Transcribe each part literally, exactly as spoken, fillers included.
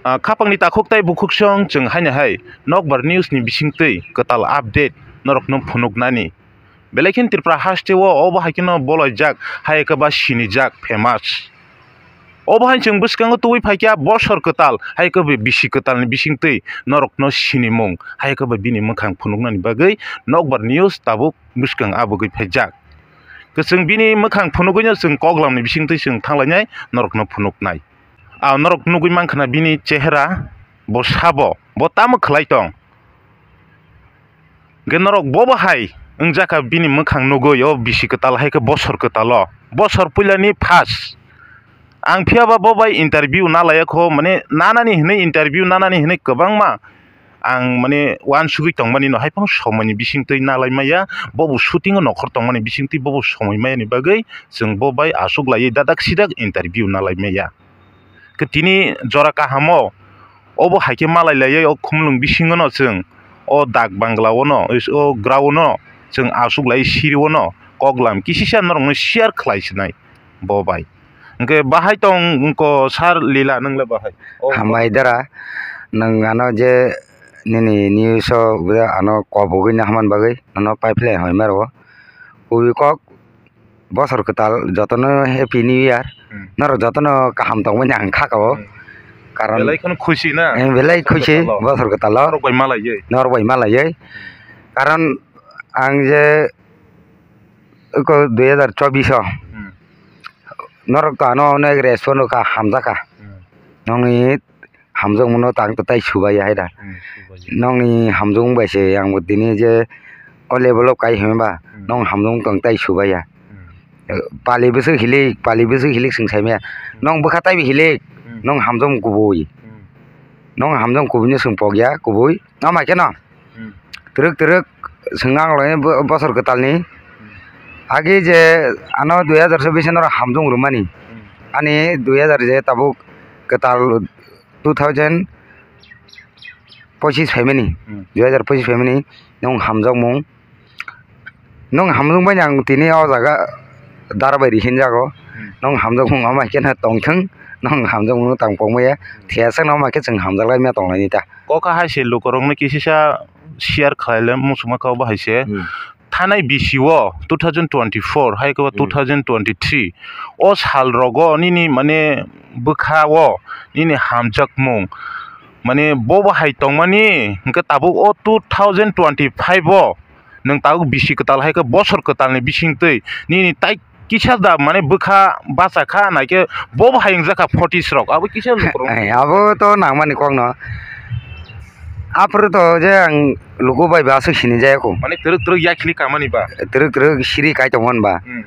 Ah, khapangni takhuk tei bukhuksong chwng haino hai Nokbar News ni bisingtwi kwtal update norokno phunuknani. Belai kheno Tripura haste o obo hai kheno bolaijak, hai khe ba sinijak famous. Obo hai chwng bwskango tubui phaikha bosor kwtal, hai khe ba bisi kwtalni bisingtwi norokno sinimung, hai khe ba bini mwkhang phunuknani bagwi Nokbar News tabuk bwskang abugwi phaijak. Kwchwng bini mwkhang phunugwino chwng koklamni bisingtwi chwng thanglainai norokno phunuknai. Ah, norok nugwi mankha na bini chehera, bo sabo, bo tamo khlai tong. Hwnkhe norok bobo hai wngjakha bini mwkhang nugwi o bisi kwtal hai khe bosor kwtalo. Bosor puilani first. Ang phiyaba bo bai interview nalaiya kho, mane nanani hinwi interview nanani hinwi kwbangma ang mane uansugwi tongmani no, hai phano somoini bisingtwi nalai maya, bobo shooting o nokhor tongmani bisingtwi bobo somoi maya ni bagwi chwng bo bai aswk laiwi dadak sidak interview nalai maya. Khe tini jora kahamo obo hai khe malai laiwi o khumlwng bisingo no chwng o dak bangla o no, o ground o chwng aswk laiwi siri o no koklam kisisa norokno share khlai sinai bo bai. Hwnkhe bahai tong wngkha sir Lila, nwng le bahai? O Hambai dara, nwng ano je nini news o ano kobogwi naharmani bagwi nono pipeline hambai maro. Kubui kok bosor kwtal jotono happy new year. Hmm. Norok jotono kaham tongmani ang kha kao. Hmm. Karon belai kheno khusi na? Eh, belai bosor khusi kwtalo. Bosor kwtalo. Norok bai malaiwi. Norok bai malaiwi. Hmm. Karon ang je eko dui hazar chobbish o. Hmm. Norok to ano onek respond rwkha, hamjakha. Hmm. Nongni hamjakmano tang to tai subaiya hai da. Hmm, subaiya. Nongni hamjakmung bai se ang bo tini je o level o kai hwnba, hmm, nong hamjakmung tong tai subaiya. Hmm. Pali bwswk hilik, pali bwswk hilik swng saimaya. Hmm. Nong bwkha taibi hilik, hmm, nong hamjakmung kubui. Hmm. Nong hamjakmung kubuino swng pokya, kubui. Ama khe no? Hmm. Twrwk twrwk swngna ang lai bo-, bosor kwtalni. Hmm. Agi je ano dui hazar chobbish no hamjakmung rwmani. Hmm. Ani dui hazar je tabuk kwtal two thousand pochis phaimani. Hmm. Dui hazar pochis phaimani nwng hamjakmung. Nwng hamjakmung bai ang tini o jaga dara bai rihinjago. Hmm. Nwng hamjakmung ama khe na tongthwng, nwng hamjakmung tang pokmaya. Hmm. Thiyasa no ama khe chwng hamjaklai ma tonglaini ta. Kok hai se lukurokno kisisa share khlaile muchungma kok bahai se. Hmm. Thanai bisi o two thousand twenty-four hai khe ba, hmm, two thousand twenty-three o sal rogo nini mane bwkha o nini hamjakmung mane bo bahai tongmani hwnkhe tabuk o two thousand twenty-five o nwng tabuk bisi kwtal hai khe bosor kwtalni bisingtwi nini tai kisa da mane bwkha bacha kha naikhe bo bahai wngjakha forties rok abo kisa lukurok. Ai, abo to nangmani kokno. Aphuru to je ang luku bai ba aswk sinijaya kho. Mane twrwk twrwk yakhli kamani ba? Twrwk twrwk siri kai tongmani ba? Hmm.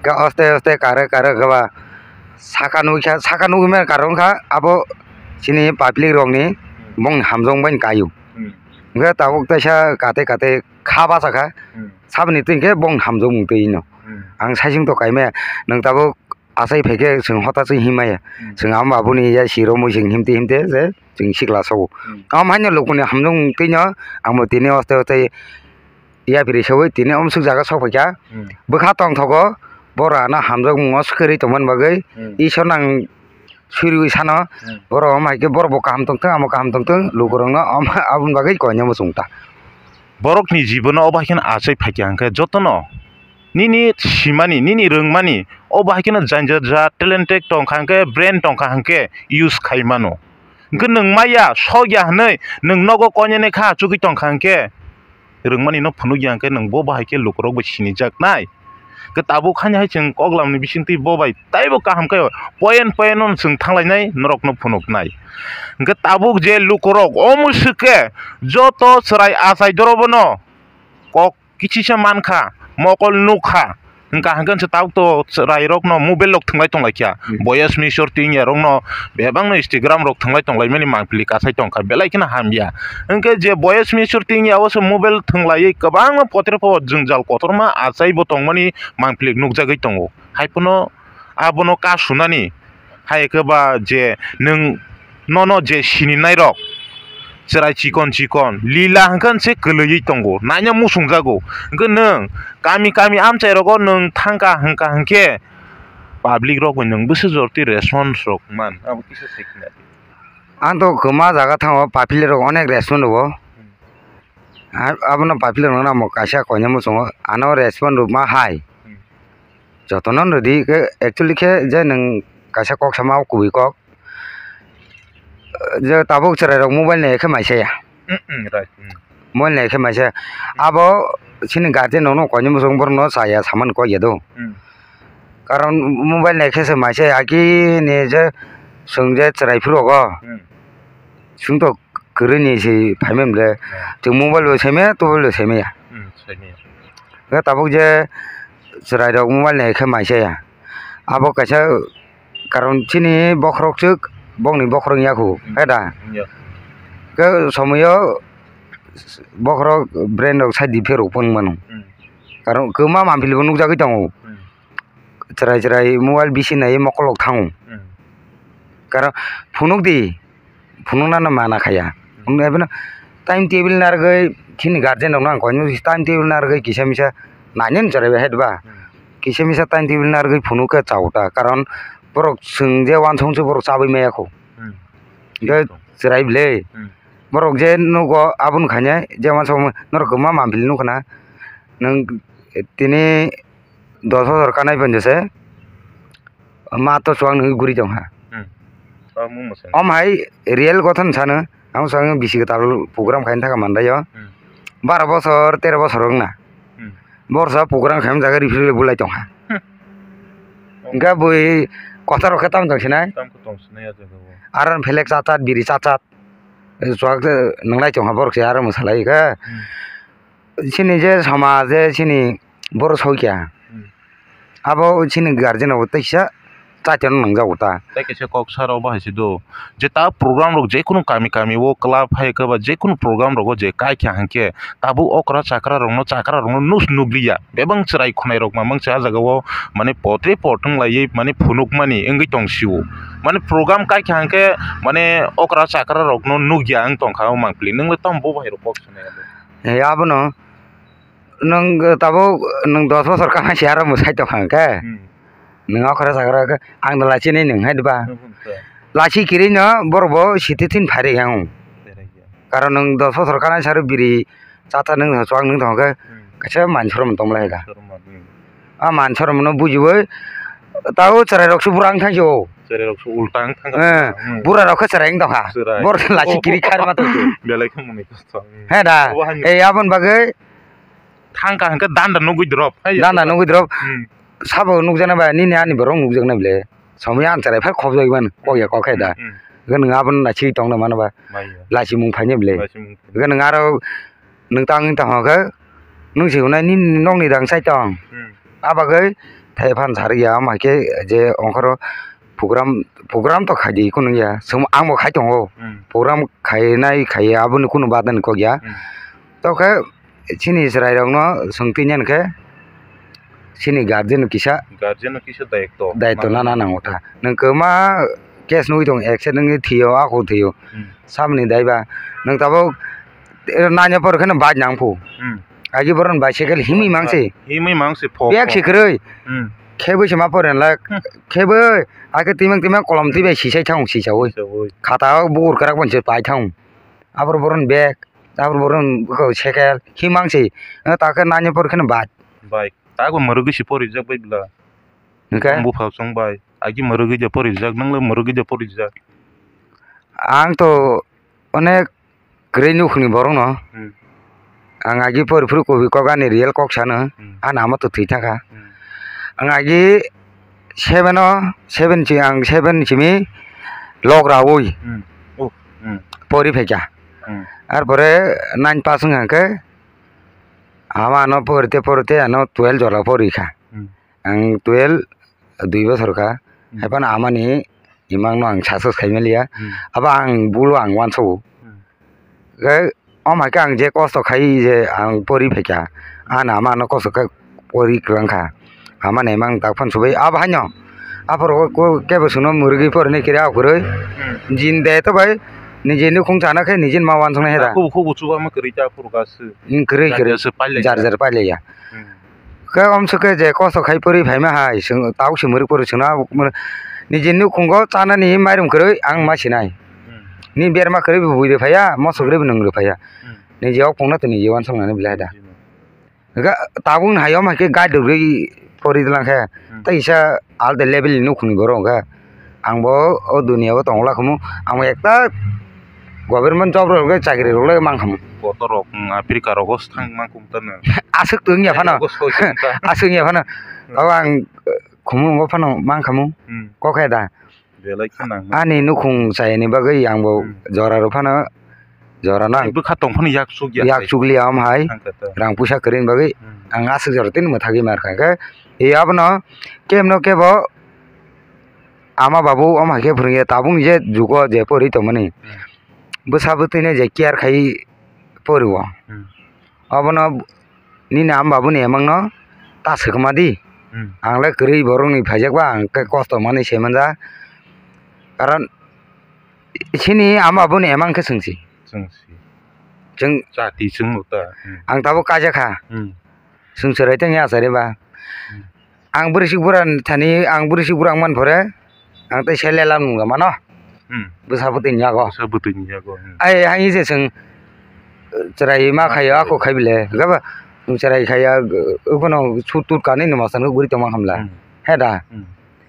Khe oste oste kare kare khe ba saka nukya, saka nukya karon kha abo chini public rokni, hmm, bongni hamjakmung bai kaio. Hmm. Hwnkhe tabuk teisa kate kate kha bacha kha, hmm, saboni twi hwnkhe bongni hamjakmung twi no. Hmm. Ang saichung to kaimaya, nwng tabuk achai phaikhe chwng hota chwi himaya. Hmm. Chwng ama babuni ya siromwi chwng himte himte je chwng sikla sago. Hmm. Am haino lukuni hamjakmung twi no ang bo tini oste oste yaphiri sawi tini omsuk jaga sok phaikha. Hmm. Bwkha tongthogo boro ano hamjakmungo swkirwi tongmani bagwi, hmm, Isor nang suriwi sano, hmm, borok omo hai khe borok bo kaham tongthwng, amo kaham tongthwng, lukurokno omo aboni bagwi koinai muchung ta. Borokni jibono obo hai kheno achai phaikha hwnkhe jotono nini simani, nini rwngmani obo hai kheno janja ja talented tongkha hwnkhe, brain tongkha hwnkhe use khai mano. Hwnkhe nwng maya sokya hwnwi nwng nogo koinene kha achugwi tongkha hwnkhe, rwngmani no phunukya hwnkhe nwng bo bahai khe lukurok bai sinijaknai. Khe tabuk hani hai chwng koklamni bisingtwi bo bai taibo kaham khe point point no chwng thanglainai norokno phunuknai. Hwnkhe tabuk je lukurok omo swkhe joto chwrai achai dorobono kok kisisa mankha, mokol nukha. Hwnkha hwnkhe se tabuk to chwrairokno mobile rok thwnglai tonglaikha. Hmm. Boyes misor twinya rokno bebakno Instagram rok thwnglai tonglaimani mangpili kasai tongkha, belai kheno hamya. Hwnkhe je boyes misor twinya o se mobile thwnglaiwi kwbangma potrebo jwngjal kotorma achaibo tongmani mangpili nukjagwi tongo. Haiphano abono kasunani hai khe ba je nwng nono je sininairok chwrai chikon chikon lila hwnkhe se kwlwiwi tongo, naina muchungjago. Hwnkhe nwng kami kami amchairogo nwng thangkha hwnkha hwnkhe public rok bai nwng bwswk jorti response rok man, abo kisa sai khna di. Ang to kwma jaga thango, papili rok onek respond rwo. Hmm. A-, abono papili rok no kaisa koinai muchungo, ano respond rwma hai. Hmm. Jotono rwdi, khe actually khe je nwng kaisa kok sama o kubui kok. Je tabuk chwrai rok mobile nai khe maisa ya. Hmm, hmm, right, hmm. Mobile nai khe maisa. Abo chini guardian rok no koinai muchung borok no chaya saman kok ya do. Hmm. Karon mobile nai khe se maisa ya, aki ni je chwng je chwrai phuru rogo. Hmm. Chwng to kwrwi ni se phaimani ble. Hmm. Chwng mobile bo seme, tobol bo seme ya. Hmm, seme ya. Khe tabuk je chwrai rok mobile nai khe maisa ya. Abo kaisa karon chini bokhorok chwk, bokni bokhorok ya khu, hmm, he da? Hmm, ya. Khe somoyo bokhorok brain rok side di pherok phone mano. Hmm. Karon kwma mampili bo nukjagwi tongo. Hmm. Chwrai chwrai mobile bisi nai mokolok thango. Hmm. Karon phunuk di, phunuknano mana khaya. Hmm. Phunuknai phano time table narwgwi chini guardian rokno ang koinwi time table narwgwi kisa misa nainani chwrai bai hai ba. Hmm. Kisa misa time table narwgwi phunuk khe chao ta, karon borok chwng je uansukmung se borok chabwi maya kho. Hmm. Hwnkhe chwrai ble. Hmm. Borok je nugo aboni khainai je uansukmung norok kwma mampili nukha na nwng tini dos bosor kanai pon jese ma to chuwak nungwi guri tongkha. Hmm. Chuwak mung mwsai. Om hai real gothan sano, ang swkang bisi kwtal program khaina thaka mandaio. Hmm. Baro bosor, tero bosor wngna. Hmm. Borsa program khaima jaga referee bulai tongkha. Hmm. Hwnkhe bui kotor rok khe tamo tong sinai? Tamo khe tong sinai a jaga o. Aro phelek chachat, biri chachat. Chuwak nwnglai tongkha borok se aro mwsalai khe. Hmm. Chini je samaj je chini borok soi kha. Hmm. Abo chini guardian rok teisa chaiteno nangjago ta. Tei kaisa kok saro bahai se do. Je ta program rok je kunu kami kami o club hai khe ba je kunu program rogo je kai kha hwnkhe tabuk okra chakra rokno chakra rokno nus nukliya. Bebak chwrai khwnai rok mamang se ah jaga o mane potre potong laiwi mane phunukmani wngwi tong sio. Mane program kai kha hwnkhe mane okra chakra rokno nukya wng tong kha o mangpili. Nwng le tamo bo bahai rok kok sanai abo? He abono nwng tabuk nwng dos bosor kana se aro mwsai tong kha hwnkhe. Hmm. Nwng okra chakra khe ang da lachini nwng hai ba. Hmm, hmm, hmm. Lachi kirino borok bo siti tin phairi yang. Phairi ya. Karon nwng dos bosor kana saro biri chata nwng chuwak nwng tong khe. Hmm. Kaisa mansorma tong lai da. Mansorma, hmm. A mansorma no bujiwi tao chwrai rok se bura wng thang sio. Chwrai rok se ulta wng thang. Eh, hmm. Bura rok khe chwrai wng tong kha. Chwrai. Bor lachi kiri khai ma tong. Belai khe mwnwi khe tong. He da. Obo hai. Ei aboni bagwi thang kha hwnkhe danda nugwi drop. Hai. Danda nugwi drop. Hmm. Sabo nukjaknai ba nini ani borok nukjaknai ble. Somoi ang chwrai phai khobjagwi mano kok ya kok khai da. Hmm, hmm. Hwnkhe nwng abono naisingwi tongna mano ba. Bai ya. Lachimung phainai ble. Lachimung phainai. Hwnkhe nwng aro nwng tang wng tong khe nwng se hwnai nini nokni rang sai tong. Hmm. A bagwi thai phan sari ya, omo hai khe je ongkhoro program, program to khai di kunu ya. Chwng ang bo khai tongo. Hmm. Program khainai khaiya aboni kunu badani kok ya. Hmm. To khe chini chwrai rokno chwng twi nyan khe chini guardian kisa, guardian kisa daitw, daitw nana nango ta. Nwng kwma case nugwi tongo, accident wngwi thwio, ako thwio. Hmm. Saboni daiba nwng tabuk nanya por kheno bike nang phu. Hmm. Agi boron bicycle himwi mangsi. Himwi mangsi phok. Bag phok. Si kwrwi. Hmm. Khebwi se ma poren lak. Hmm. Khebwi ake timang timang kolom twi bai sisai thang sisawi. Sisawi. Khata o bukur kwrak bon se pai thang. Abor boron bag. Abor boron ko sekel himang se. Takhe nanya por kheno bike. Bike. Tago mwrwgwi se porijak bai bwla. Hwnkhe? Bupha chwng bai. Agi mwrwgwi de porijak, nwng le mwrwgwi de porijak. Ang to onek kwrwi nukhungni borokno. Hmm. Ang agi poriphuru kubui kok ani real kok sano. Hmm. Ani ama to thwi thangkha. Hmm. Ang agi seven o, seven si, ang seven simi lok raui. Hmm. Oh. Hmm. Pori phaikha. Hmm. Arpore nine pass wngkha hwnkhe ama ano porite porite ano twelve jora porikha. Hmm. Ang twelve dui bosor kha. Hmm. Haiphano amani imangno ang success khai manliya. Hmm. Abo ang bulo ang uansugo. Hmm. Khe omo hai khe ang je kosto khai je ang pori phaikha. Ani ama ano kosto khe pori kwlangkha. Amani imang tak phano subui abo haino. Aphuru kebo chwngno mwrwgwi porinai kiri aphuru. Hmm. Jin de to bai. Nijini khung chana khe nijini ma uansuknai heda. Khubu khubu chuba ma kwrwi ta aphuru ga se. Hmm, kwrwi kwrwi. Jar jar pailaiya. Hmm. Khe omswk khe je kosto khai pori phaima hai, chwng tabuk se mwrwk poro chwngno abo, nijini nukhungo chanani mairum kwrwi ang ma sinai. Hmm. Ni berma kwrwi bo bui rw phaiya, moso kwrwi bo nwng rw phaiya. Hmm. Ni je ok phungna to ni je uansuk nani belai da. Jima. Ga tabuk ni hayom hai khe guide rwgwi pori dwlang khe. Hmm. Tei kisa alde level ni nukhung ni borok hwnkhe. Ang bo o duniya o tongla khamu. Ang bo ekta government job rok le chakri rok le mang khamu. Kotor rok, hmm, Africa rogo thang mang kum ta na. Aswk tong ya phano. Rogo soi kum ta. Aswk ya phano. Hmm. Abo ang, eh, khumu bo phano mang khamu. Hmm. Kok hai da. Belai khe nang. Ani nukhung chayani bagwi ang bo, hmm, jora rw phano, jora nang. Bwkha tong phano yak chuk ya. Yak chukliya om hai. Thang khe ta. Rang puisa kwrwini bagwi, hmm, ang aswk jora tini mwthagwi mar kha khe. E abono kemno kebo ama babu om hai khe phwrwngya tabuk ni je jugo je pori tongmani. Hmm. Bwsa bwtwino je care khai pori o. Hmm. Obono nini ama babuni emangno ta swkma di. Hmm. Ang le kwrwi borokni phaijak ba, ang khe kosto manwi se manjak. Karon chini ama babuni emang khe chwng si. Chwng si. Chwng chati chwng ta. Hmm. Ang tabuk kaijak kha. Hmm. Chwng chwrai tongya achai ba. Hmm. Ang bwrwi sik bura thani, ang bwrwi sik bura wngmani phore, ang tei se lela nungya mano. Hmm. Bwsa bwtwi ni yago. Bwsa bwtwi ni yago, hmm. Ai, hai je chwng, eh, chwrai ma khaio, ako khai bile. Gaba, chwrai khaiya, eh, ukono sut tut kanwi numa sanwi guri tongma hamla. Hmm. He da? Hmm.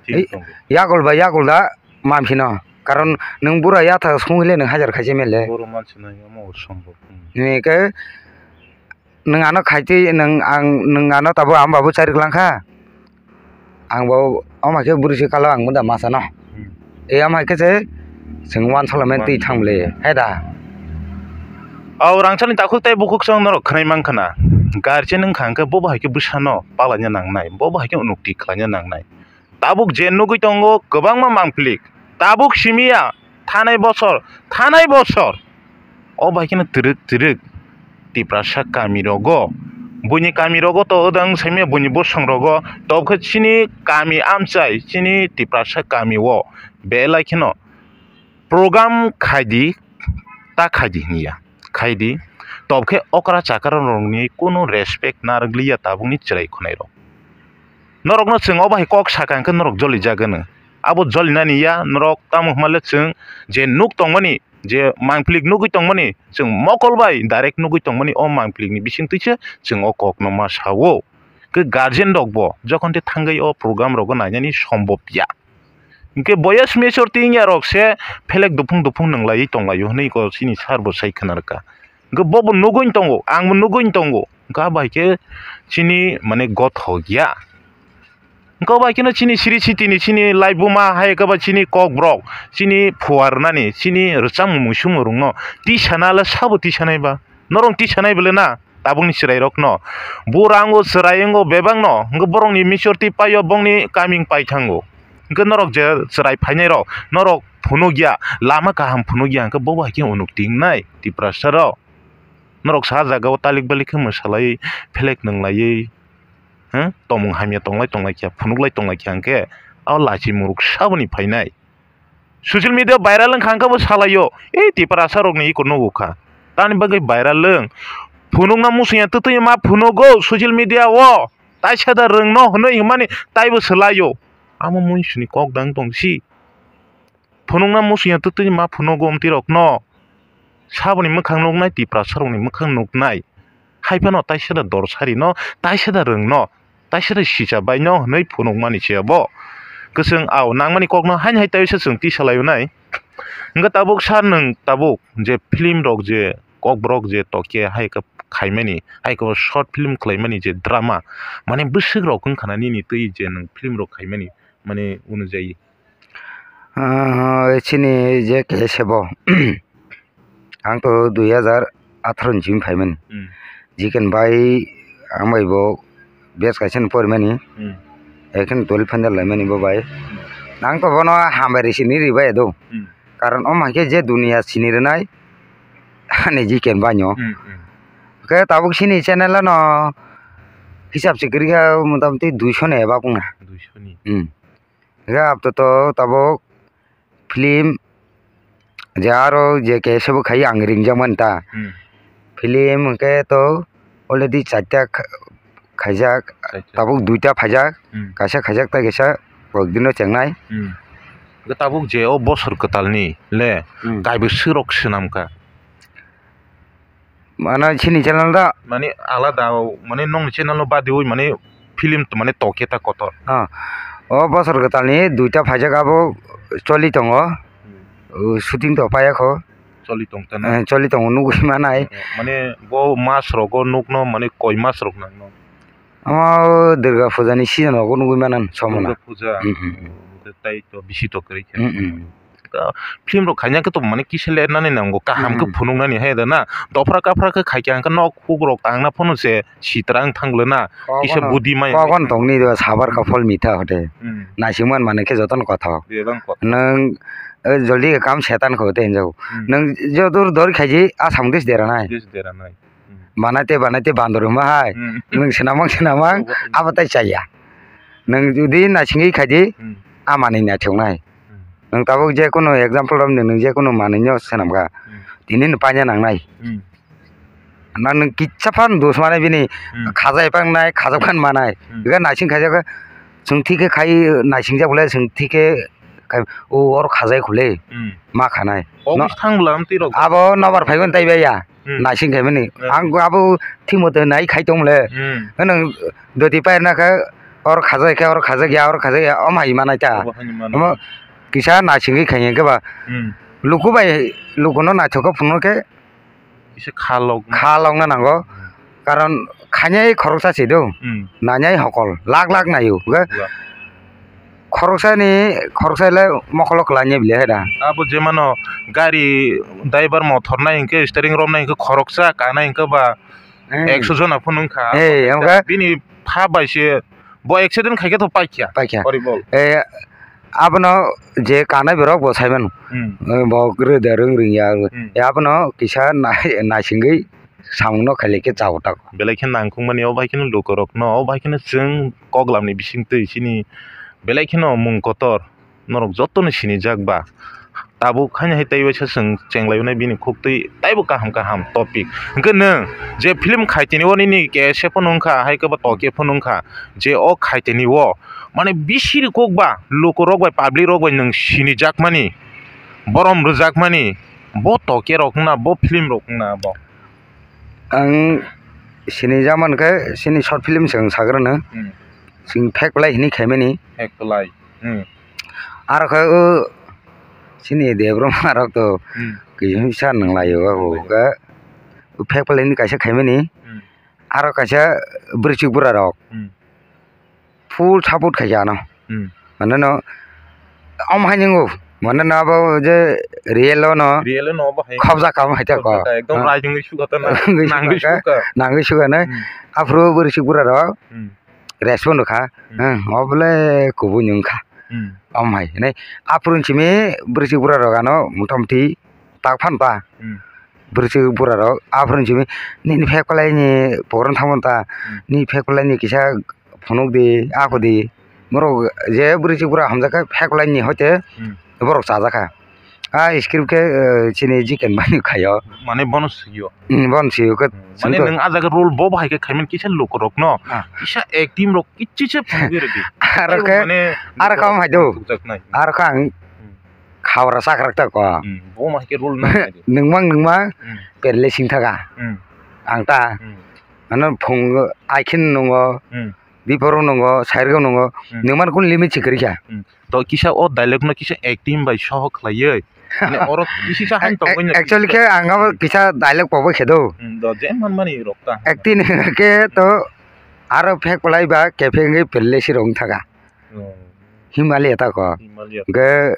Thik tongo. Yakol ba yakol da, ma phino. Karon nwng bura yatha song hile nwng hajar khaise mele. Boro mansi nai omo song bo. Hmm. Ni khe, nwng ano khaitwi nwng ang, nwng ano tabuk ama babu chari kwlang kha. Ang bo omo khe bwrwi se kalo ang munda masa no. Hmm. E ama khe se chwng uansukla mani twi thang le he da. O rangchakni takhuk tei bukhuk chwng norok khwnai man khna. Guardian wng kha hwnkhe bo bo hai khe bwsano palaina nangnai, bo bo hai khe unukti khlaina nangnai. Tabuk je nugwi tongo kwbangma mangpili. Tabuk simi ya, thanai bosor, thanai bosor. O bai kheno twrwk twrwk Tiprasa kami rogo. Buini kami rogo to odang saimya buini bosong rogo. Tobkhe chini kami amchai, chini Tiprasa kami o belai kheno program khaidi, ta khaidi hinya. Khaidi, tobkhe okra chakra rokni kunu respect narwkliya tabukni chwrai khwnai rok. Norokno chwng obo hai kok sakha hwnkhe norok jolijak gwnw. Abo jolinani ya, norok tamo hwnmale chwng je nuk tongmani, je mangpili nugwi tongmani, chwng mokol bai direct nugwi tongmani, o mangpili ni bisingtwi se chwng o kokno ma sao. Khe guardian rokbo jokhon tei thangwi o program rogo nainani sombob ya. Hwnkhe boyes mechor twi wngya rok se phelek duphung duphung nwnglaiwi tonglaio hwnwi kok chini sir bo sai khna rwkha. Hwnkhe bobo nugwi tongo, angbo nugwi tongo, hwnkhe abo hai khe chini mane gothok ya. Hwnkhe abo hai kheno chini siri sitini chini laibuma hai khe ba chini kokborok, chini phuarnani, chini rwchapmung muisung rokno tisanale sabo tisanai ba? Norok tisanai bole na? Tabukni chwrairokno. Bo rango chwrai wngo bebakno, hwnkhe borokni maturity paio, bongni coming pai thango. Hwnkhe norok je chwrai phainairok, norok phunukya, lama kaham phunukya, hwnkhe bobo hai khe unukti wngnai Tiprasarok. Norok sa jagao talik balik khe mwsalaiwi, phelek nwnglaiwi, hmm, tongmung hamya tonglai tonglai khe, phunuklai tonglai khe, hwnkhe o lachi muruk saboni phainai. Social media viral wngkha hwnkhe bo salaio, "Ei Tiprasa rokni iko nugo kha." Tamni bagwi viral wng? Phunukna muchungya twtwi ma phunugo social media o. Taisa da rwngno hwnwi hwnmani taibo salaio. Amo muisuni kok dang tong si. Phunukna muchungya twtwi ma phunugo omtwi rokno. Saboni mwkhang nuknai, Tiprasa rokni mwkhang nuknai. Hai phano taisa da dorsari no, taisa da rwng no, taisa da sicha bai no hwnwi phunukmani se abo. Kwchwng au nangmani kokno haini hai taiwisa chwng tisa laio nai. Hwnkhe tabuk sir nwng tabuk je film rok je kokborok je tokhe hai khe khaimani, hai khe short film khlaimani je drama, mane bwswk rok wngkha na nini twi je nwng film rok khaimani, mane unujai. Ah, chini je kaisa bo. Ang to dui hajar atharo ni simi phaimani. Hmm. Jiken bai ang bai bo batch kaisa ni porimani. Hmm. Ekhen twelve final laimani bo bai. Hmm. Ang to bono hambai ri sini ri bai do. Hmm. Karon omo hai khe je duniya sini rwnai ani jiken bai no. Hmm, hmm. Khe tabuk sini channel ano hisab se kwrwi kha motamoti duiso ni eba wngna. Duiso ni. Hmm. Hwnkhe apto to tabuk film je aro je kaisa bo khai ang ringjakmani ta. Hmm. Film hwnkhe to already charta kha-, khaijak, charta. Tabuk duita phaijak, hmm, kaisa khaijak tei kaisa kok dino chengnai. Hmm. Hwnkhe tabuk je o bosor kwtalni le Hmm. kaibwswk rok swnamkha. Mane chini channel da? Mane alada o, mane nokni channel no badiwi mane film mane tokhe ta kotor. Ah. O bosor kwtalni duita phaijak abo choli tongo. Hmm. O shooting to paiya kho. Choli tong ta na? Eh, choli tongo nugwi manai. Mane bo mas rogo nukno mane koi mas rok nangno? Omo Durga puja ni season rogo nugwi manan somona. Durga puja. Hmm, hmm, hmm. Tei to bisi to kwrwi khe. Hmm, hmm. Film rok khaina khe to mane kisa le nani nango kaham khe Hmm. phunuknani hai da na. Dophra kaphra khe khaikha hwnkhe nok huk rok tangna phano se sitra wng thang le na. Kisa budi mai. Kokon tongni do sabar ka phol mitha hote. Hmm. Naisingman mane khe jotono kothok. Bebang kothok. Nwng, eh, joldi khe kam setan kho te hinjao. Hmm. Nwng jodur dori khaiji a samung dis dera nai. Dis dera nai. Hmm. Banai te, banai te bandor wngma hai. Hmm. Nwng swnamang, swnamang, Obo. Abo tai chaya. Nwng jodi naisingwi khaidi, Hmm. a manwi naithoknai. Hmm. Nwng tabuk je kunu example romni nwng je kunu manwino swnamkha. Hmm. Tini no paina nangnai. Hmm. Na nwng kisa phano dos manai bini Hmm. khajai pangnai, khajak phan manai. Hmm. Ega naising khaijak, chwng thik khe khai naising jak bole chwng thik khe khai, o oro khajai khule Hmm. ma khanai. Office thang bwla amtwi rok. Abo nobar phaiban tai baiya. Hmm. Naising khaimani. Hmm. Ang abo thik mote nai khai tong le. Hmm. Nwng doti pairna khe oro khajak khe, oro khajak ya, oro khajak ya, om hai manai ta. Obo hai manai. Omo kisa naisingwi khai khe ba. Hmm. Luku bai, lukuno naithok khe phunukno khe Kisa kha lok. Kha lokna nango. Hmm. Karon khainai khoroksa se do. Hmm. Nanai hokol. Lak lak naio. Ga Lak. Khoroksa ni, khoroksa le mokolo kwlai ni bile da. Abo jemano gari driver mothor nai hwnkhe steering rom nai hwnkhe khoroksa kanai hwnkhe ba Hmm. ekso jona phunung kha. Hey, amga. Bini pha bai se Bo accident khaikhe to paikya. Paikya. Horibol. Eh, abono je kanai borok bo saimano. Hmm. Eh, bo rwda rwng rwngya. Hmm. Eh, abono kisa nai-, naisingwi samungno khailai khe chao tako. Belai khe nangkukmani o bai kheno lukurokno, o bai kheno chwng koklamni bisingtwi chini belai kheno mung kotor. Norok jotono sinijak ba. Tabuk haino hai tei waisa chwng chenglaio nai bini khuktwi taibo kaham kaham topic. Hwnkhe nwng je film khaitini o nini K S A phano wngkha, hai khe bo toke phano wngkha, je o khaitini o mane bisiri kok ba lukurok bai public rok bai nwng sinijakmani, borom rwjakmani, bo toke rok wngna, bo film rok wngna bo. Ang sinijakmani khe chini short film se wng sagrano. Hmm. Chwng phek plai hinwi khaimani. Phek plai. Hmm. Aro khe o chini Debbarma rok to Hmm. kisa nwnglai o, Hmm. khe o phek plai ni kaisa khaimani. Hmm. Aro kaisa bwrwichwk bwra rok Hmm. full support khaikha ano. Hmm. Mane no om hai ningo, mane no abo je real o no Real o no obo hai. Khobjak kamo hai ta ko. Khobjak ka, ekdom Hmm. Rai jengwi suka ta na. Nangwi Nangwi suka ka, suka. Nangwi suka na. Hmm. Aphuru bwrwichwk bwra rok Hmm. respond kha. Hmm. Hmm, obole kubui ni wngkha. Hmm. Om hai hinwi aphuru simi bwrwichwk bwra rok ano motamoti tak phan pa. Hmm. Bwrwichwk bwra rok aphuru simi nini phek plai ni program thangmani ta, Hmm. nini phek plai ni kisa phunuk di, ako di. Borok je bwrwichwk bwra hamjak khe phek plai ni hoite Hmm. borok chajak kha. A script khe, eh, chini Jiken bai ni khaio. Mane bono sio. Hmm, bono sio khe Hmm. Mane chwng to nwng a jaga role bo bahai khe khaimani kisa lukurokno Ah. kisa acting rok kichisa phunugwi rwdi. Aro khe, mane aro khe om hai do. Tukjaknai. Aro khe ang Hmm. khabra chakrak ta ko. Hmm. Bo ma hai khe role nang nai de. Nwngmang nwngmang Hmm. perle sing thaga. Hmm. Ang ta. Hmm. Ano phung aikhin nungo. Hmm. Biporo nungo, sairgo nungo, Hmm. nwng mani kunu limit se kwrwi kha. Hmm. To kisa o dialogue no kisa acting bai soho khlaiwi. Mane oro kisa hain tongwi no Actually kisa khe ang abo kisa dialogue pogwi khe do. Hmm, do je man mani rok ta. Acting khe to aro phek plai ba kepheng wngwi pelle si rong thaka. Oh. Himalaya ta ko. Himalaya. Hwnkhe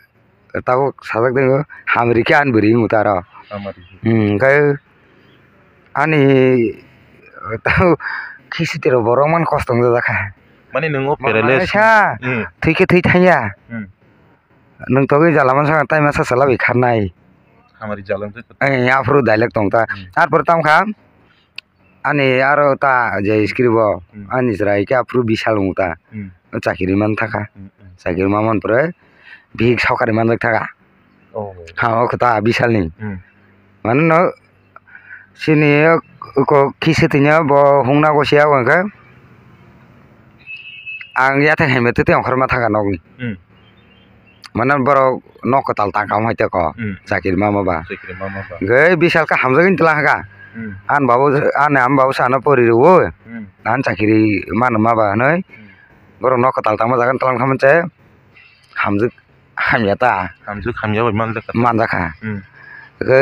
Tabuk sajak tongo, hamri khe ani bwrwi wngwi ta aro. Hamari. Hmm, hwnkhe ani tabuk khichiti rok borok mani kosto wngjakha. Mani nwng o Borok perele mani sa, hmm. Thwi khe thwi thangya. Hmm. Nwng togwi jala mansa tai masa chwla bai kharnai. Hamari jala wngjakha. Eh, aphuru dialogue tong ta. Hmm. Arpore tamo kha. Ani aro ta je script o, Hmm. ani chwrai khe aphuru Bishal wng ta. Hmm. O chakiri man thaka. Hmm, hmm. Chakiri ma man pore bihik sokari manjak thaka. Oh. Ha, o khe ta Bishal ni. Hmm. Mane no chini o ko kisi tini bo hung nago siya wng khe ang yathai hai mete tei ongkhor ma thaka nog ni. Hmm. Mane borok nok kwtal tang kamo hai tei ko. Hmm. Chakiri mama ba. Chakiri mama ba. Hwnkhe bisal khe hamjagwi twlang kha. Hmm. Ani babu, ani ama babu se ano pori rwo. Hmm. Ani chakiri mano ma ba hwnwi. Hmm. Borok nok kwtal tangma jaga twlang kha mwnche hamjak hamya ta. Hamjak hamya bai manjak kha. Manjak kha. Hmm. Hwnkhe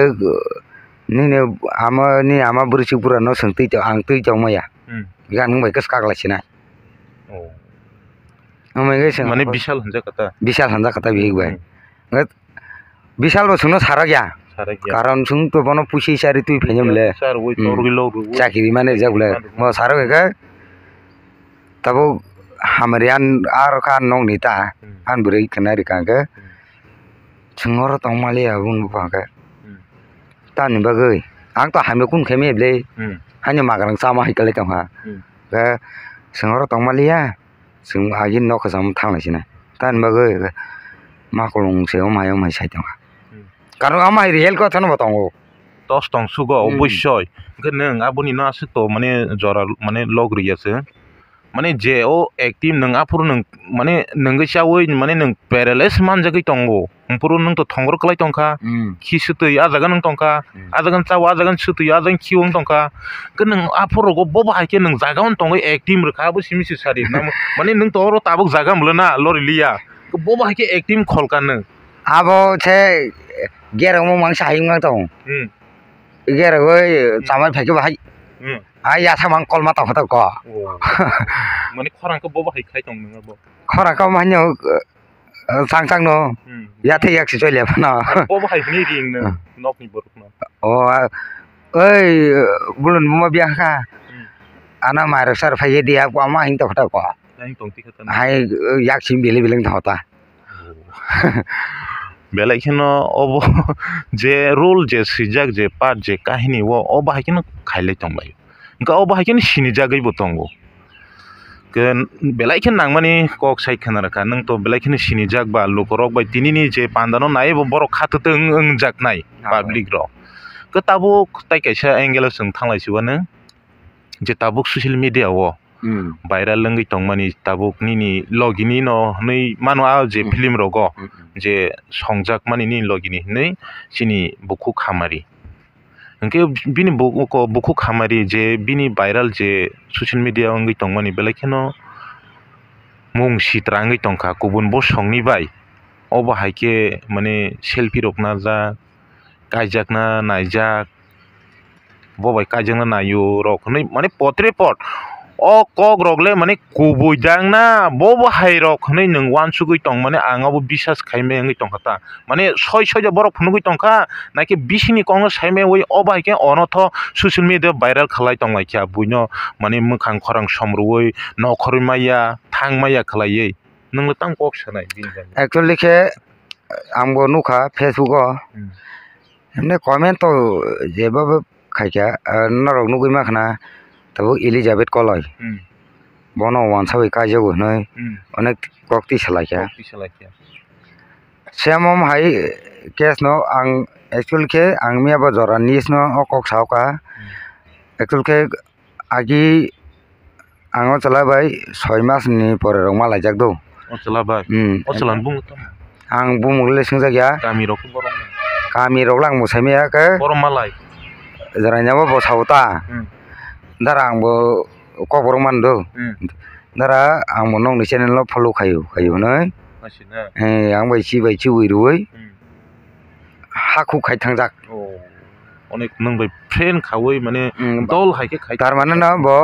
nini ama, ni ama bwrwi chuk bura no swng twi tong, ang twi tong maya. Hmm. Gan nwng bai khe swkak lai sinai. Oh. Omo hwnkhe chwng mane bisal hwnjak kha ta? Bisal hwnjak kha ta bihik bai. Hmm. Bisal bo chwngno sarak ya. Sarak ya. Karon chwng to bono puisi chari twi phainai mole. Char wi, hmm, torwi lok rwi. Chakiri mane jak le. Hmm. Bo sarak khe tabuk hamari an aro kha nokni ta. Hmm. An bwrwi khna rikha khe. Hmm. Chwng oro tong maliya bini bupha khe. Hmm. Tamni bagwi ang to hamya kun khe mebli. Hmm. Hani magrang chama hai kwlai tongkha. Hmm. Khe chwng oro tong maliya. Chwng agini nok kwcham thang lai sinai. Tamni bagwi makulung se omo hai omo hai sai tongkha. Hmm. Karon omo hai real kotha no bo tongo. Tos tong sugo. Hmm. Obossoi. Hwnkhe nwng aboni no aswk to mane jora mane log rwya se. Mane je o acting nwng aphuru nwng mane nwngwi chaui mane nwng paralysis manjagwi tongo. Aphuru nwng to thongor kwlai tongkha. Hmm. Khi swtwi ah jaga nwng tongkha. Hmm. Ah jaga chaui ah jaga swtwi ah jaga khiui tongkha. Khe nwng aphuru rogo bo bahai khe nwng jaga o tongwi acting rwkha abo simi se sari. Mane nwng to oro tabuk jaga molo na lori liya. Bo bahai khe acting kholka nwng. Abo se gereng mung mangsa hai wng tong. Hmm. Gereng oi chamai phai khe bahai. Hmm. Ai yasa mang kolma tong kha ta ko. Oh. Mane khorang khe bo bahai khai tong nwng abo. Khorang khe manya, eh, chang chang no. Hmm. Yathai yak si choi le phano. Bo bahai hwnwi ring no, hmm, nokni borok no. Oh, ah, oi, bulun buma biya kha. Hmm. Ana mairok sar phai ye dia ko ama hing tong kha ta ko. Hai tong ti kha ta. Hai, eh, yak sim bili biling tong ta. Belai kheno obo je role je swijak je part je kahini o, o bahai kheno khailai tonglaio. Hwnkhe o bahai kheno sinijagwibo tongo. Khe belai khe nangmani kok sai khna rwkha, nwng to belai kheno sinijak ba lukurok bai tinini je pandano naiwi bo borok khatwtwng wngjaknai, ah, public rok. Khe tabuk tai kaisa angle o chwng thanglai si uanw je tabuk social media o, hmm, viral wngwi tongmani tabuk nini logini no hwnwi mano, ah, je, hmm, film rogo, hmm, je songjakmani nini logini hwnwi chini bukhuk hamari. Hwnkhe bini bu-, ko-, bukhuk hamari je bini viral je social media wngwi tongmani belai kheno mung sitra wngwi tongkha kubun bosongni bai. Obo hai khe mane selfie rok najak, kaijakna naijak, bo bai kaijakna naio rok hwnwi mane potre pot o kok rok le mane kubui dang na, bo bo hai rok hwnwi nwng uansugwi tong mane ang abo bisas khai maya wngwi tongkha ta. Mane soi soi da borok phunugwi tongkha, naikhe bisingni kokno sai maya wi o bai khe ono tho social media viral khalai tong lai kha buino mane mwkhang khorang somrwui nokhorwi maya thang maya khlaiwi. Nwng le tamo kok sanai bini bagwi? Actually khe ang bo nukha Facebook o. Hmm. Himne comment to jeba bo khaikha, ah, norok nugwi mankha na tabuk Elizabeth Koloi. Hmm. Bono uansa bai kaijago hinwi, hmm, onek kok twi salaikha. Kok twi salaikha. Same omo hai case no ang actually khe ang miya bo jora news no o kok saoka. Hmm. Actually khe agi ang o chwla bai soi mas ni pore rok malaijak do. O chwla bai? Hmm. O chwla ni bumung tamo? Ang bumung le swngjak ya. Kami rok khe borok no? Kami rok le ang mwsai maya khe. Borok malai? Jora ni abo bo sao ta. Hmm. Dara ang bo kok borok man do. Hmm. Dara ang bo nokni channel no follow khaio, khaio hinwi. Asina. Eh, ang bai chi bai chi ui rui. Hmm. Hakhuk khai thangjak. Oh. Onek nwng bai friend khaui mane, mm, dol hai khe khai. Tar mane no bo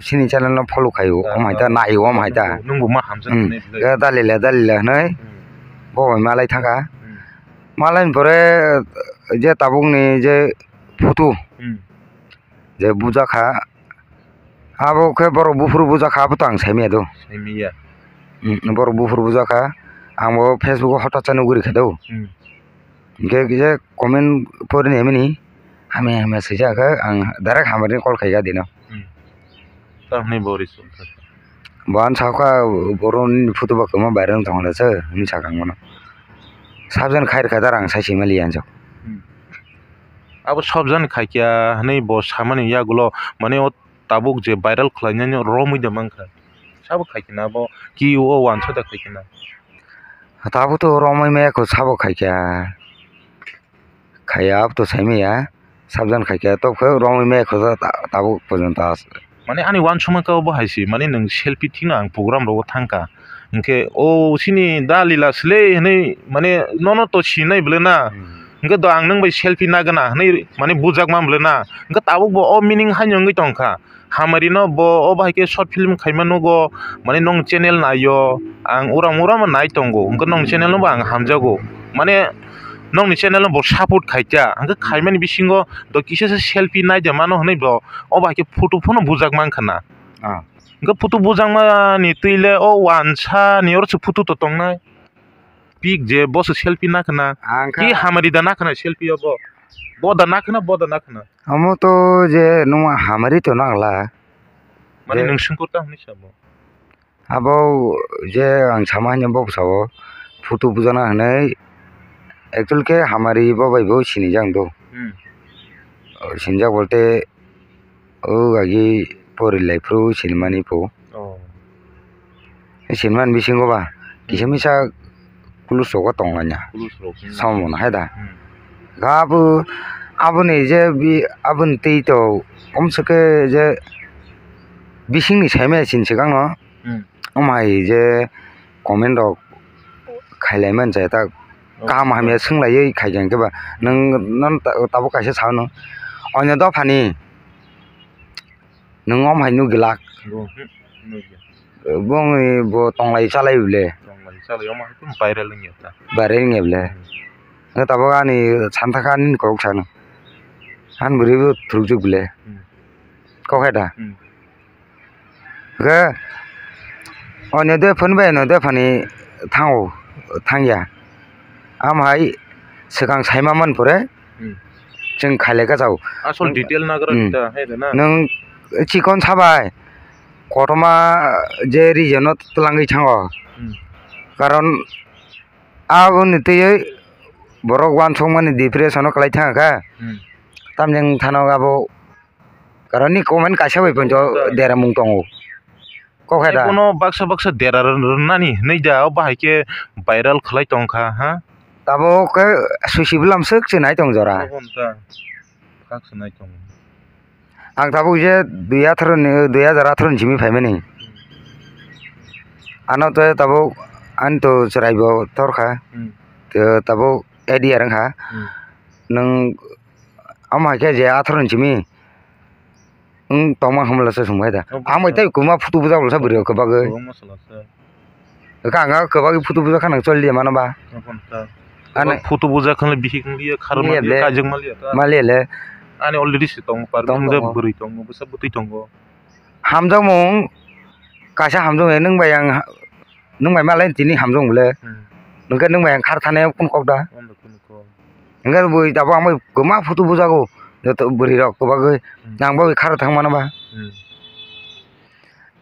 sini channel no follow khaio, ah, om hai ta, ah, naio, om hai ta. Nwng bo ma hamjak, hmm, hinwi. Ga dalile, dalile hinwi. Hmm. Bo bai malai thangkha. Hmm. Malai ni pore je tabuk ni je photo. Hmm. Je bujakha. Abo khe borok buphuru bujakha, abo to ang saimaya do. Saimaya. Mm, borok buphuru bujakha, ang bo Facebook o hota cha nugwi rikha do. Hmm. Hingkhe kisa comment porini hamya ni, hamya hamya swijak khe ang direct hamari call khaikha dino. Hmm. Tamni bo risuk kha. Bo ang sakha borok ni photo bo kwma viral wng tongla se hinwi sakha ang bono. Subject khai rwkha da ang sai sima liya hinwi. Hmm. Abo subject khaikha hinwi bo samani yagulo mane o tabuk je viral khlainani romwi de mankha. Sabo khaikhe na abo ki o uansa da khaikhe na. Tabuk to romwi maya kho sabo khaikha. Khaiya abo to saimaya. Sabjan khaikha tobokhe romwi maya kho ta-, tabuk porjonto as-, Mane ani uansukma khe obo hai se, mane nwng selfie thikno ang program rogo thangkha. Hinkhe o chini da Lila sle hinwi mane nono to sinai bwle na. Hmm. Hinkhe do ang nwng bai selfie nagana hinwi mane bujakma bwle na. Hinkhe tabuk bo o meaning haino wngwi tongkha. Hamari no bo o bahai khe short film khaima nugo, mane nong channel naio, ang uram uram nai tongo, hwnkhe nong channel no bo ang hamjago, mane nongni channel no bo support khaikha, hwnkhe khaimani bisingo do kisa se selfie naida mano hwnwi bo o bahai khe photo phano bujak mankha na. Ah. Hwnkhe photo bujakmani twi le o uansa ni oro se photo to tongnai. Pik je bo se selfie nakhana. Ang kha- Ki hamari da nakhana selfie o bo. Bo da nakhana, bo da nakhana. Amo to je nung hamari to nangla. Mane je- Nwng sungkur ta hwnwi sabo. Abo je ang sama hanya bo sabo. Photo bujana hwnwi. Actual khe hamari bo bai bo sinijak do. Hmm. Sinijak bolte O agi pori lai phuru sinimani pho. Oh. Sinimani bisingo ba kisa misa kulus rogo tong laina. Kulus rok, hmm. Samung hai da. Hmm. Ga abo, aboni je bi, aboni twi to omsike je bisingni saimaya sin swkangno. Hmm. Omo hai je comment rok khailai man chai ta. Oh. Kaham hamya swng laiwi khai khe ba nwng, nwng ta-, tabuk kaisa sa nwng. Onyo dophani nwng om hai nukgi lak. Bo, hmm, nukya. Bongni bo tonglai chalai bole. Tonglai chalai omo hai viral wngya ta. Viral wngya bole. Hmm. Nwng tabuk ani santa kha ani khorok sano. Ani bwrwi bo thurukjak bole. Hmm. Kok hai da? Hmm. Hwnkhe onyo de phone bai no de phani thango, thangya. Am hai swkang saima man pore. Hmm. Chwng khailai ka chao. Asol detail nagra. Hmm. Nita hai da na. Nwng chikon sabai kotorma je region o twlangwi thango. Hmm. Karon aboni twiwi borok uansukmani depression o kwlai thangkha. Hmm. Tamni wng thano abo Karon ni comment kaisa bai poncho dera mung tongo. Kok hai da? Bono baksa baksa dera rw-, rwnani hinwi da, o bahai khe viral khlai tongkha, ha? Tabuk khe susi bwlam swk se nai tong jora. Abo wngkha. Kak se nai tongo. Ang tabuk je dui atharo ni, dui hajar atharo ni simi phaimani. Ano to tabuk ani to chwrai bo torkha. Hmm. To tabuk A D R wngkha. Hmm. Nwng omo hai khe je atharo ni simi. Wng tongma hamla se sumai da. Obo ang bai tei kwma photo bujak lasa bwrwi kwbagwi. Kwbangma salasa. Ka ang kwbagwi photo bujak khana choli mano ba. Obo wngkha. Ani photo bujak khana bihik wng liya, kharma liya, kaijak ma liya ta. Ma liya le. Ani already se tongo, par tong wng je tongo. Bwrwi tongo, bwsa bwtwi tongo. Hamjakmung kaisa hamjakmung nwng bai ang ha-, nwng bai malai tini hamjakmung le. Hmm. Nwng khe nwng bai ang khar thani kunu kok da. Omo kunu kok. Hingke bo tabuk ang bai kwma photo bujago, joto bwrwi rok kwbagwi. Hmm. Nang bagwi kharo thang mano ba. Hmm.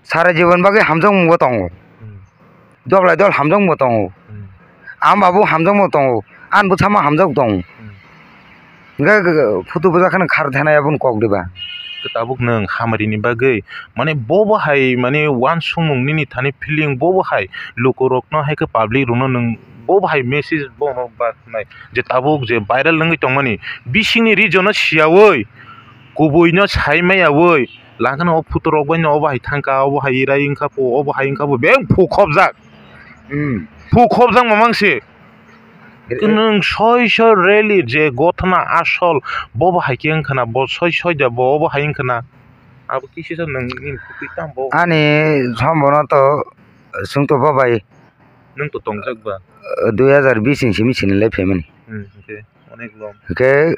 Sara jibon bagwi hamjakmung bo tongo. Hmm. Dol bai dol hamjakmung bo tongo. Hmm. Ang ba bo hamjakmung tongo. Ang bwsamo hamjak tongo. Hmm. Hingke photo bujak kheno khar thana ya boni kok diba. Tabuk nwng hamari ni bagwi, mane bo bo hai, mane uansukmung nini thani feeling bo bo hai lukurokno hai khe public rokno nwng bo bo hai message bono ba nai je tabuk je viral wngwi tongmani bisingni region no siyawi kubuino sai maiyawi langkhano o photo rok bai no obo hai thangkha obo hai rai wngkha pho obo hai wngkha pho beng phu khobjak. Hmm. Phu khobjak mamang se. Nwng soi soi rally je gothana asol bo bo hai khe wngkhana bo soi soi da bo obo hai wngkhana. Abo kisa nwng nini kwtwi tamo. Ani sombono to chwng to bo bai. Nwng to tongjak ba. Dui hajar bis ni simi sini le phaimani. Hmm, hwnkhe onek lom. Hwnkhe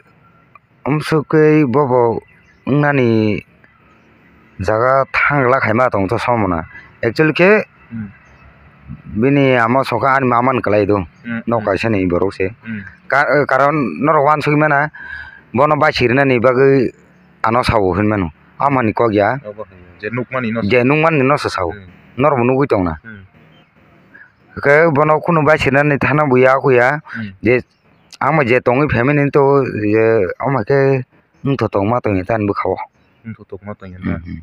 amsukgwi bobo wngnani jaga thangla khaima tongthoso mona. Actually khe, hmm, bini ama sokha ani mama ni kwlai do. Hmm, nok, hmm, kaisa ni borok se. Hmm. Ka-, karon norok uansukgwi mano, bono bai sirinani bagwi ano sao hinmano. Amani kok ya. Obo hai, je nukmani no. Je nukmani no se sao. Hmm. Norok bo nugwi tongna. Hmm. Khe bono kunu bai sirinani thana bo ya kho ya. Hmm. Je Ang bai je tongwi phaimani to je omo khe wngthotok ma tongya tani bwkha o. Wngthotok ma tongya na? Hmm, hmm.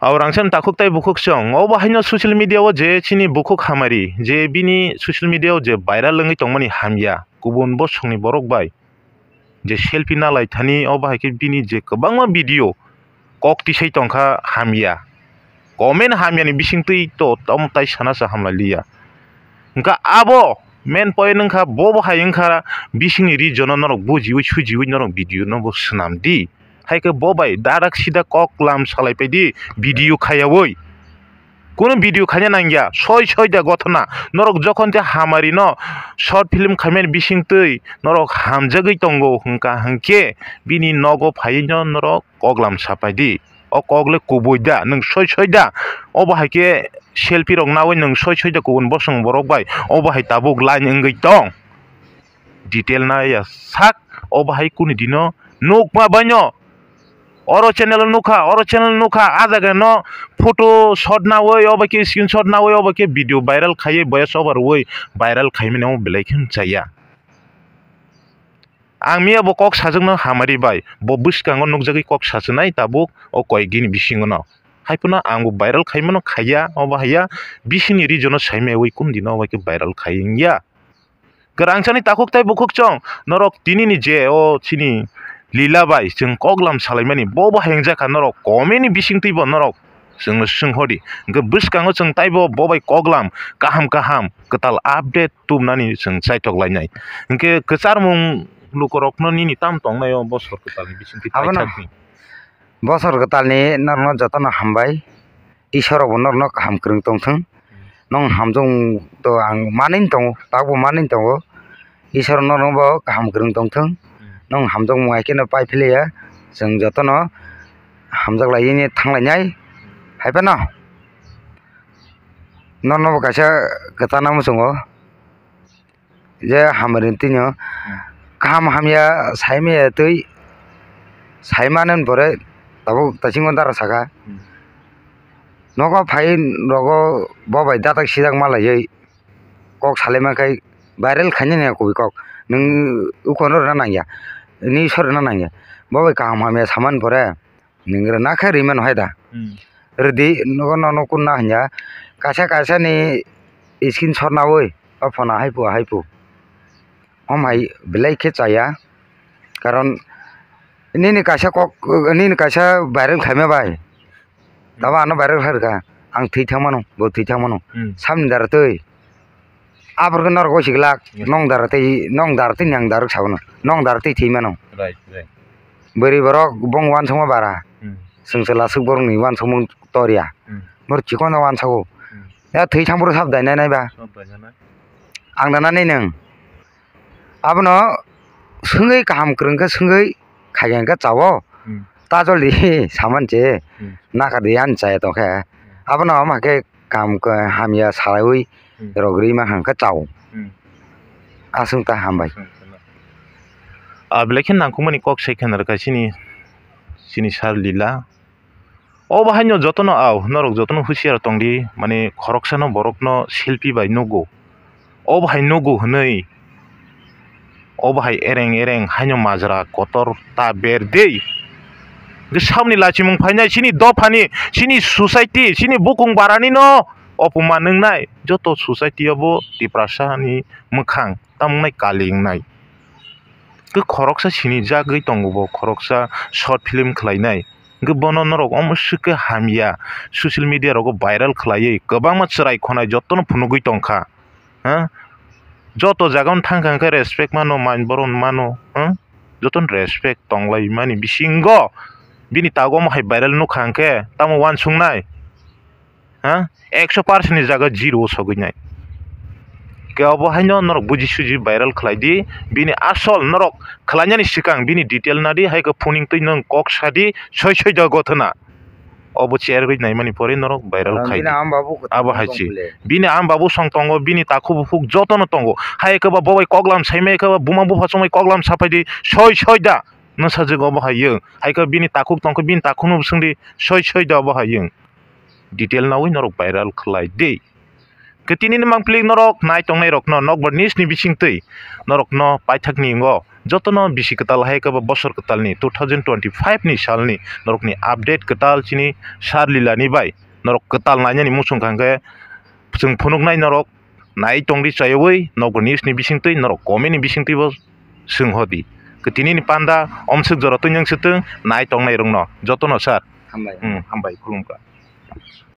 Abo rangchak takhuk tei bukhuk chwng. Obo haino social media o je chini bukhuk hamari, je bini social media o je viral wngwi tongmani hamya, kubun bosongni borok bai je selfie nalai thani, obo hai khe bini je kwbangma video kok tisai tongkha hamya. Comment hamyani bisingtwi to tamo tai sana sa hamlailiya. Hwnkha abo main point wngkha, bo bo hai wngkha bisingni region-o norok bujiwi sujiwi norok video no bo swnam di. Hai khe bo bai darak sida kok lam salai pai di video khayawi. Kunu video khaina nangya, soi soi da gothona. Norok jokhon te hamari no short film khaimani bisingtwi norok hamjagwi tongo hwnkha hwnkhe bini nogo phaiwi no norok kok lam sapai di. O kok le kubui da, nwng soi soi da. Obo hai khe selfie rok nawi nwng soi soi da kubun bosong borok bai. Obo hai tabuk line wngwi tong. Detail naiya sak, obo hai kuni dino nukma baino. Oro channel nukha, oro channel nukha, a jaga no photo shot nawi, obo khe screenshot nawi, obo khe video viral khaiwi, boya soba rwwi viral khaimani omo belai khe chaya. Ang miya bo kok sajwkno hamari bai, bo bwskango nukjagwi kok sachinai tabuk o koyekdini bisingo no. Hai phano ang bo viral khaimano khaiya, obo haiya, bisingni region-o saimaiwi kunu dino obo khe viral khai wngya. Kwrangchani takhuk tei bukhuk chwng, norok tinini je o chini lila bai chwng kok lam salaimani, bo bo hengjakha norok comment ni bisingtwi bo norok chwngno swng hodi. Hwnkhe bwskango chwng taibo bo bai kok lam kaham kaham kwtal update tubunani chwng chaithok lainai. Hwnkhe kwcharmung lukurokno nini tamo tongnai o bosor kwtalni bisingtwi Abono paithakni. Bosor kwtalni norokno jotono hambai. Iswrokbo norokno kaham kwrwng tongthwng. Nong hamjakmung to ang manwi tongo, takbo manwi tongo. Iswr norokno bo kaham kwrwng tongthwng. Nong hamjakmung hai kheno pai philia, chwng jotono hamjak laini thanglainai. Hai phano norokno bo kaisa kwchana muchungo. Je hamari tini o kaham hamya saimaya twi saimani pore tabuk taisingo dara saka. Nogo phai rogo bo bai datak sijak malaiwi kok salai mankhai viral khainani kubui kok nwng ukono rwna nangya, nini sor rwna nangya. Bo bai kaham hamya samani pore. Nwng rwna khe rwimano hai da? Hmm. Rwdi, nogo nono kunna hanya. Kaisa kaisa ni screenshot nawi, o phone ahai phu, ahai phu. Om hai belai khe chaya. Karon nini kaisa kok, nini kaisa viral khaima bai. Hmm. Tabo ano viral kharwkha. Ang thwi thangmano, bo thwi thangmano. Hmm. Samni dara twi. Aborok norok gosi glak, yes, nong dara tei, nong dara tei ni ang darok sabano, nong dara tei thwi mano. Right, right. Bwrwi borok bong uansukma bara. Hmm. Chwng chwla swk borokni uansukmung torya. Hmm. Borok chikon no uansago. Hmm. Ya thwi thang borok sab dainai nai ba. Sab dainai nai. Ang dana nai nwng. Abono swngwi kaham kwrwng khe swngwi khaikhe hwnkhe chao. Hmm. Ta joldi saman che. Hmm. Nakar di ani chaya tongkhe. Hmm. Abono ama khe kam khe hamya salaiwi, hmm, rok rima hwnkhe chao. Hmm. Aswk ta hambai. Ah, belai khe nangkukmani kok sai khe narwkha chini, chini sir Lila. Obo haino jotono au, norok jotono husiar tongdi, mane khoroksano borokno selfie bai nugo. Obo hai nugo hwnwi, obo hai ereng ereng haino majra kotor ta ber de. Hwnkhe samni lachimung phainai chini dophani, chini society, chini bukung baranino opoman wngnai. Joto society o bo Tiprasani mwkhang tamo wngnai kali wngnai. Khe khoroksa sinijagwi tongo bo, khoroksa short film khlainai. Hwnkhe bono norok omo swkhe hamya, social media rogo viral khlaiwi kwbangma chwrai khonai jotono phunugwi tongkha. Ha? Joto jagao thangkha hwnkhe respect mano, man boron mano, ha? Jotono respect tonglaimani bisingo bini tago omo hai viral nukha hwnkhe tamo uansuknai? Ha? Ekso percent ni jaga zero o sogwi nai. Khe obo haino norok buji suji viral khlai di, bini asol norok khlainani swkang bini detail nadi, hai khe phuning twi nwng kok sadi, soi soi da gothona. Obo cherwi naimani pore norok viral khai di. Abo hai chi. Bini am babu song tongo, bini takhuk bukhuk jotono tongo. Hai khe ba bo bai koklam saimai khe ba buma bupha chongmai koklam sapai di, soi soi da. Nwsajwk obo hai yeng. Hai khe bini takhuk tong khe bini takhukno bo swng di, soi soi da obo hai yeng. Detail nawi norok viral khlai di. Khe tinini mangpili norok nai tongnai rokno nokbar news ni bisingtwi norokno paithakni wngo jotono bisi kwtal hai khe bo bosor kwtalni two thousand twenty-five ni salni norokni update kwtal chini sir Lilani bai norok kwtal nainani muchung kha hwnkhe chwng phunuknai norok nai tongdi chayawi nogo news ni bisingtwi norok comment ni bisingtwi bo swng hodi. Kwtini ni panda omswk jora twi nang swtwng nai tongnai rokno jotono sir. Hambai. Hmm, hambai, khulumkha.